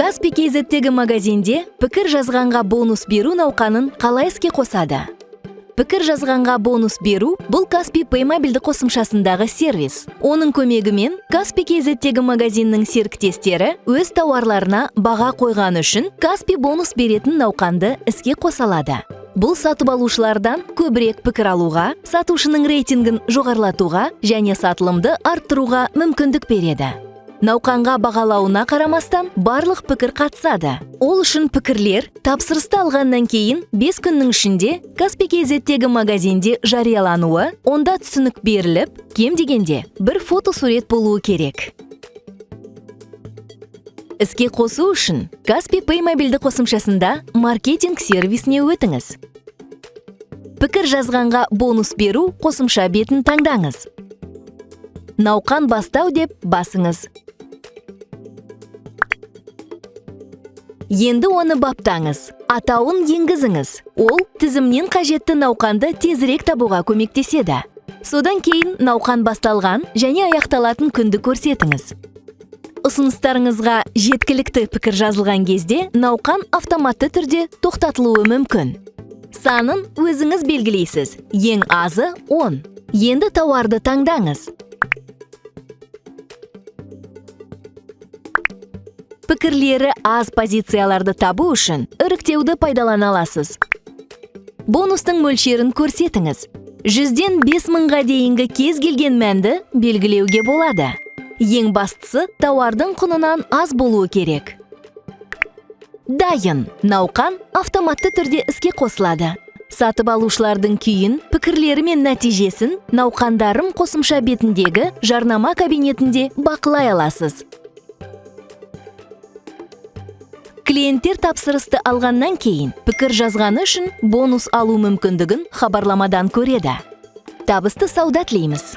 Kaspi KZ-тегі магазинде пікір жазғанға бонус беру науқанын қалай іске қосады? Пікір жазғанға бонус беру – бұл Kaspi Pay мобильді қосымшасындағы сервис. Оның көмегімен Kaspi KZ-тегі магазиннің серіктестері өз тауарларына баға қойғаны үшін Kaspi бонус беретін науқанды іске қоса алады. Бұл сатып алушылардан көбірек пікір алуға, сатушының рейтингін жоғарылатуға және сатылымды арттыруға мүмкіндік береді. Науқанға бағалауына қарамастан барлық пікір қатысады. Ол үшін пікірлер тапсырысты алғаннан кейін 5 күннің ішінде Kaspi KZ-тегі магазинде жариялануы, онда түсінік беріліп, кем дегенде бір фотосурет болуы керек. Іске қосу үшін Kaspi Pay мобильді қосымшасында маркетинг сервисіне өтіңіз. Пікір жазғанға бонус беру қосымша бетін таңдаңыз. Науқан бастау деп басыңыз. Енді оны баптаңыз. Атауын енгізіңіз. Ол тізімнен қажетті науқанды тезірек табуға көмектеседі. Содан кейін науқан басталған және аяқталатын күнді көрсетіңіз. Ұсыныстарыңызға жеткілікті пікір жазылған кезде науқан автоматты түрде тоқтатылуы мүмкін. Санын өзіңіз белгілейсіз. Ең азы 10. Енді тауарды таңдаңыз. Пікірлері аз позицияларды табу үшін іріктеуді пайдалана аласыз. Бонустың мөлшерін көрсетіңіз. 100-ден 5000-ға дейінгі кез келген мәнді белгілеуге болады. Ең бастысы, тауардың құнынан аз болуы керек. Дайын. Науқан автоматты түрде іске қосылады. Сатып алушылардың күйін, пікірлері мен нәтижесін науқандарым қосымша бетіндегі жарнама кабинетінде бақылай аласыз. Клиенттер тапсырысты алғаннан кейін пікір жазғаны үшін бонус алу мүмкіндігін хабарламадан көреді. Табысты сауда тілейміз!